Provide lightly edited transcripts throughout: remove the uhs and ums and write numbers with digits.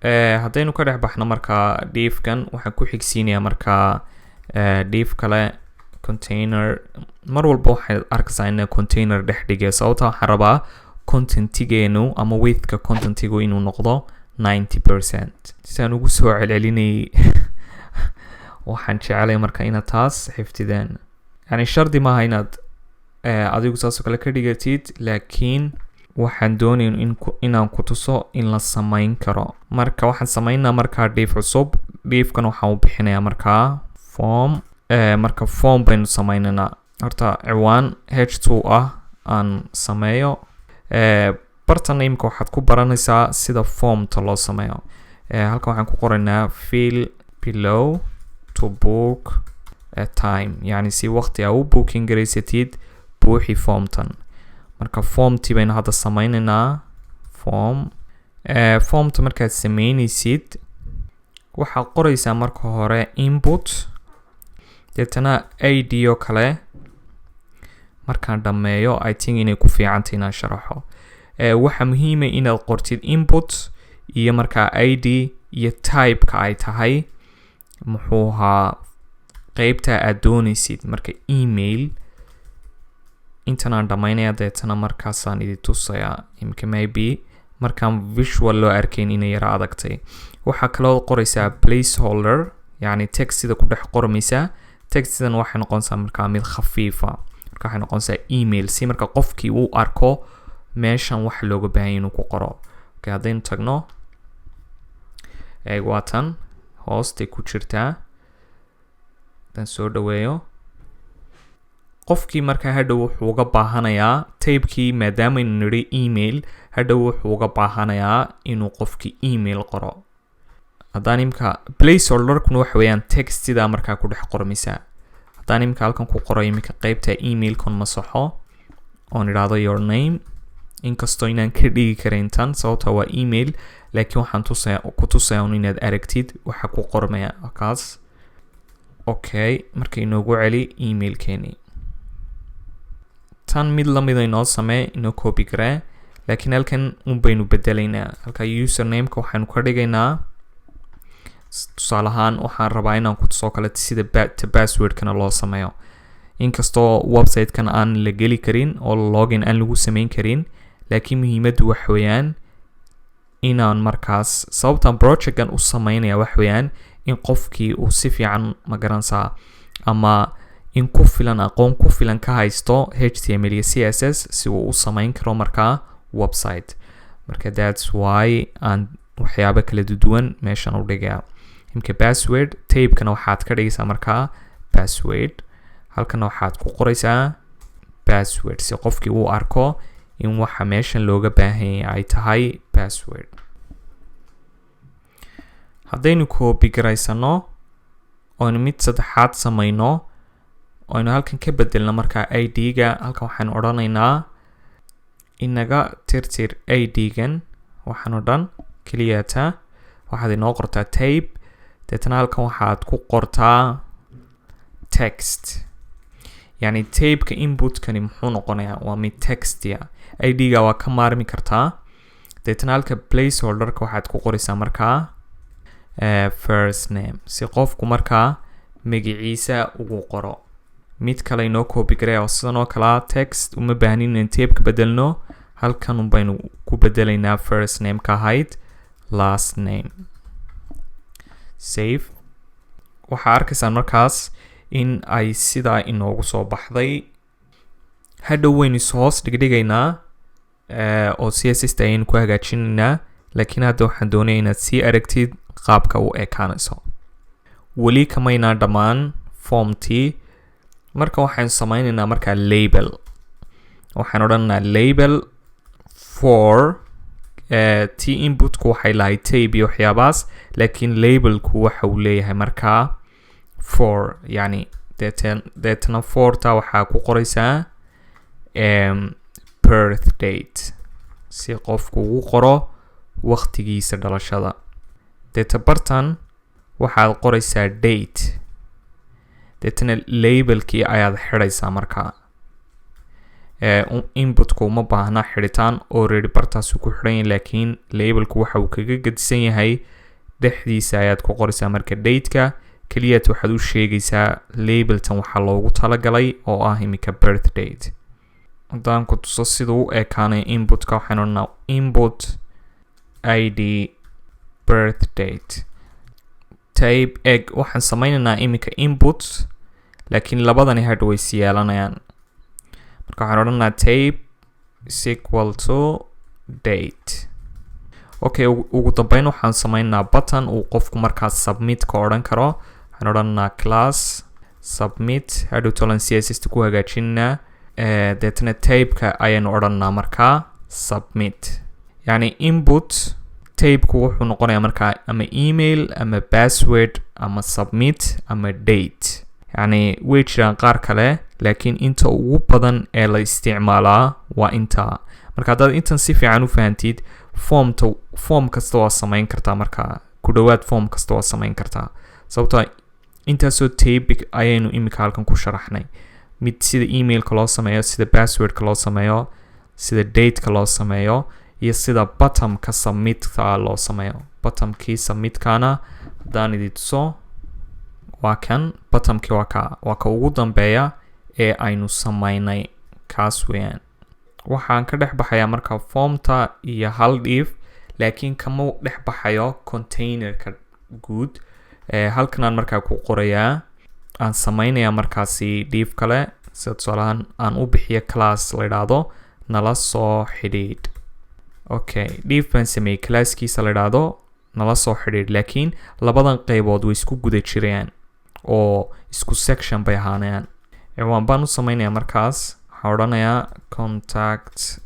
Haddaynu ka dhex baxno markaa divkan, waxaan ku xigsiinayaa markaa div kale, container. Mar walba waxaad arkaysaa ina container dhex dhigay, sababta waxaan rabaa contentigeenu ama widthka contentigu inuu noqdo 90%. Sidaan ugu soo celcelinayay, waxaan jecelay marka inaad taas xifdideen. Yani shardi maaha inaad adigu saasoo kale ka dhigatid, laakiin waxaan doonayn inaan ku tuso in la samayn karo. Marka waxaan sameynaa markaa div cusub. Divkan waxaan u bixinayaa markaa form. Marka form baynu sameynaynaa. Horta ciwaan h2 ah aan sameeyo. Bartana imika waxaad ku baranaysaa sida formta loo sameeyo. Halkan waxaan ku qoraynaa "Fill below to book a time", yacni si waqti aa u booking garaysatid buuxi formtan. Marka formtii baynu hadda sameynaynaa. Form, formta markaad sameynaysid, waxaad qoraysaa marka hore input, deetana id oo kale. Markaan dhammeeyo, I think inay ku fiicantay inaan sharaxo. Waxaa muhiima inaad qortid input iyo markaa id iyo typeka ay tahay, muxuu ahaa, qeybta aad doonaysid. Marka email intan aan dhammaynaya, deetana markaasaan idi tusayaa. Imika maybe markaan visual loo arkayn inay yara adagtay. Waxaa kaloo qoraysaa placeholder, yacni textida ku dhex qormaysaa. Textidan waxay noqonaysaa markaa mid khafiifa. Marka waxay noqonaysaa email, si marka qofkii uu arko meeshan waxa looga baahanya inuu ku qoro. Okay, haddaynu tagno, eeg, waa tan hoostay ku jirtaa. Haddaan soo dhaweeyo, qofkii markaa hadhow wuxuu uga baahanayaa typekii, maadaamaynu nidhi email, hadhow wuxuu uga baahanayaa inuu qofkii email qoro. Haddaan imka placeholderkuna waxa weeyaan textida markaa ku dhex qormaysaa. Haddaan imika halkan ku qoro iminka qeybta emailkan masaxo oon idhaahdo "your name", inkastoo inaan ka dhigi karayn tan, sababta waa email, laakiin waxaan tusaya ku tusaya un inaad aragtid waxa ku qormaya kaas. Okay, marka inoogu celi emailkeeni. Tan mid lamida inoo samee, inoo copy garee, laakiin halkan un baynu bedelaynaa. Halka usernameka waxaynu ka dhigaynaa, tusaale ahaan, waxaan rabaa inaan ku tusoo kale sida passwordkana loo sameeyo. Inkastoo website-kan aan la geli karin oo login aan lagu sameyn karin, laakiin muhiimaddu waxa weeyaan inaan markaas, sababtan projectkan u sameynaya wax weeyaan in qofkii uu si fiican magaransaa ama in ku filan, aqoon ku filan ka haysto HTML iyo CSS, si uu u sameyn karo markaa website. Marka that's why aan waxyaabo kala duwan meeshan u dhigaya. Imka password typekana waxaad ka dhigaysaa markaa password. Halkana waxaad ku qoraysaa password, si qofkii uu arko in waxa meeshan looga baahanyay ay tahay password. Haddaynu copy garaysano oynu mid saddexaad sameyno, oynu halkan ka bedelno markaa id-ga, halkan waxaynu odhanaynaa inaga tirtir id-gan. Waxaan o dhan keliyata waxaad inoo qortaa type, deetana halkan waxaad ku qortaa text. Yani typeka inputkani muxuu noqonayaa? Waa mid textia. Id-ga waa ka maarmi kartaa. Deetana halka placeholderka waxaad ku qoraysaa markaa first name, si qofku markaa magaciisa ugu qoro. Mid kale inoo copy garaya oo sidan oo kalea. Text uma baahnin inaan typeka bedelno, halkan baynu ku bedelaynaa first name ka ahayd last name. Save. Waxaa arkaysaan markaas in ay sidaa inoogu soo baxday. Hadhow waynu is hoos dhigdhigaynaa oo CSS ta ayaynu ku hagaajinaynaa, laakiin hadda waxaan doonaya inaad sii aragtid qaabka u ekaanayso. Weli kamaynaa dhammaan formtii. Marka waxaynu sameynaynaa markaa label. Waxaan odhanaynaa label for t inputku waxay lahayd type iyo waxyaabahaas, laakiin labelku waxa uu leeyahay markaa for, yani deetana forta waxaa ku qoraysaa birth date, si qofku ugu qoro waqtigiisa dhalashada. Deeta bartan waxaad qoraysaa date, deetana labelkii ayaad xidhaysaa. Markaa Inputku uma baahna xidhitaan, already bartaasuu ku xidhan yahay, laakiin labelku waxa uu kaga gedisan yahay dhexdiisa ayaad ku qoraysaa marka dateka. Keliyaad waxaad u sheegaysaa labeltan waxaa loogu talagalay oo ah iminka birth date. Haddaan ku tuso siduu u ekaanay inputka, waxaan odhanaa input id birth date type. Eg, waxaan sameynaynaa iminka input, laakiin labadani hadha way is yeelanayaan. Marka waxaan odhanaa type is equal to date. Okay, ugu dambeyn waxaan sameynaynaa button uu qofku markaas submit ka odhan karo. Waxaan odhanaa class submit, hadhow tolan CSS ku hagaajinaa. Deetna typeka ayaanu odhanaa markaa submit. Yacni input typeku wuxuu noqonayaa markaa ama email ama password ama submit ama date. Yacni way jiraan qaar kale, laakiin inta ugu badan ee la isticmaalaa waa intaa. Marka haddaad intan si fiican u fahantid, formta form kasta waa samayn kartaa. Markaa ku dhowaad form kasta waa samayn kartaa, sababtoo intaasoo topic ayaynu imika halkan ku sharaxnay: mid sida emailka loo sameeyo, sida passwordka loo sameeyo, sida dateka loo sameeyo iyo sida buttonka submitka loo sameeyo. Buttonkii submitkana haddaan idi tuso, waa kan. Buttonkii waa ka ugu dambeeya ee aynu sameynay, kaas weeyaan. Waxaan ka dhex baxayaa marka formta iyo hal div, laakiin kama dhex baxayo containerka guud. Halkan aan markaa ku qorayaa, aan sameynayaa markaasi div kale, sida tusaalahaan aan u bixiyo class la idhaahdo nala soo xidhiidh. Okay, div baan sameeyey classkiisa la idhaahdo nala soo xidhiidh, laakiin labadan qeybood way isku guda jirayaan oo isku section bay ahaanayaan. Ciwaan baan u sameynayaa markaas, waxaan odhanayaa contact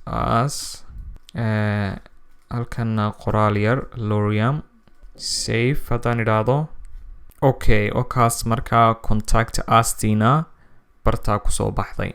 us. Halkana qoraal yar, lorem. Save haddaan idhaahdo, okay, oo kaas markaa contact ustina bartaa kusoo baxday.